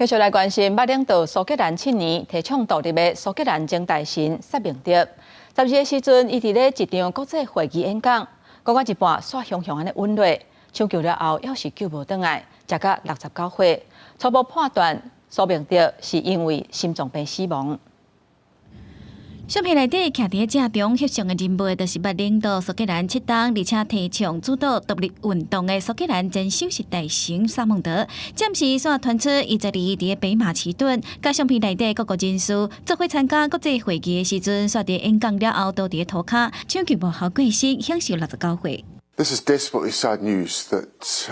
繼續來關心，捌領導蘇格蘭7年提倡獨立的蘇格蘭前大臣薩明德，12日的時陣，伊佇咧一場國際會議演講，講到一半，煞雄雄按呢暈落，搶救了後，猶是救無轉來，食甲69歲。初步判斷，蘇明德是因為心臟病死亡。相片內底徛佇正中翕相的人物，就是捌領導蘇格蘭7冬，而且提倡主導獨立運動的蘇格蘭前首席大臣薩蒙德。暫時煞傳出，伊十二佇咧北馬其頓，佮相片內底各國人士做伙參加國際會議的時陣，煞佇演講了後倒佇咧塗跤，搶救無效過身，享壽69歲。 This is desperately sad news that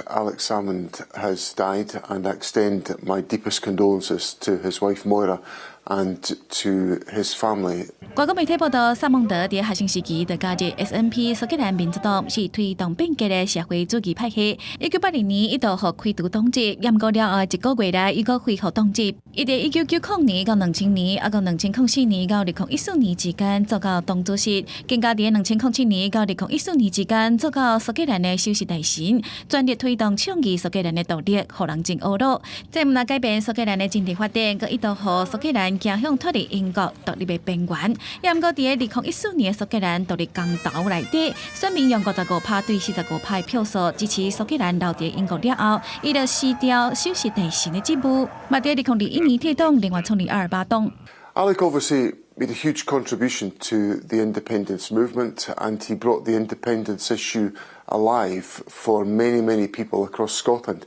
Alex Salmond has died, and I extend my deepest condolences to his wife Moira and to his family. 外國媒體報道，薩蒙德佇學生時期就加入 SNP 蘇格蘭民族黨，是推動變革的社會主義派系。1982年一度予開除黨籍，毋過了後一個月內，伊閣恢復黨籍。伊佇1990年到2000年，啊，閣2004年到2014年之間做到黨主席，更加佇2007年到2014年之間做到蘇格蘭的首席大臣，全力推動倡議蘇格蘭的獨立，予人真懊惱。這毋但改變蘇格蘭的政治發展，閣一度予蘇格蘭走向脫離英國獨立的邊緣。也毋過，佇2014年蘇格蘭獨立公投內底，選民用55趴對45趴的票數支持蘇格蘭留佇英國了後，伊就辭掉首席大臣的職務。嘛，佇2021年退黨，另外創立阿爾巴黨。 Alec obviously made a huge contribution to the independence movement, and he brought the independence issue alive for many, many people across Scotland.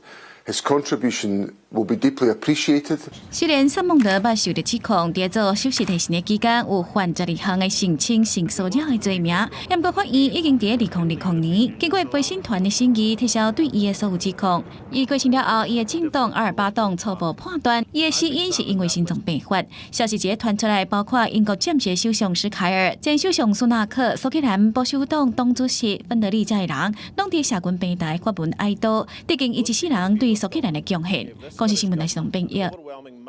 His contribution will be deeply appreciated. 雖然薩蒙德捌受著指控，佇做首席大臣的期間有犯12項的性侵、性騷擾的罪名，毋過法院已經佇2020年經過陪審團的審議，撤銷對伊的所有指控。伊過身了後，伊的政黨阿爾巴黨初步判斷，伊的死因是因為心臟病發。消息一傳出來，包括英國暫時首相施凱爾、前首相蘇納克、蘇格蘭保守黨黨主席芬德利這的人，攏佇社群平台發文哀悼，致敬伊一世人對蘇格蘭的貢獻。公視新聞來是編譯。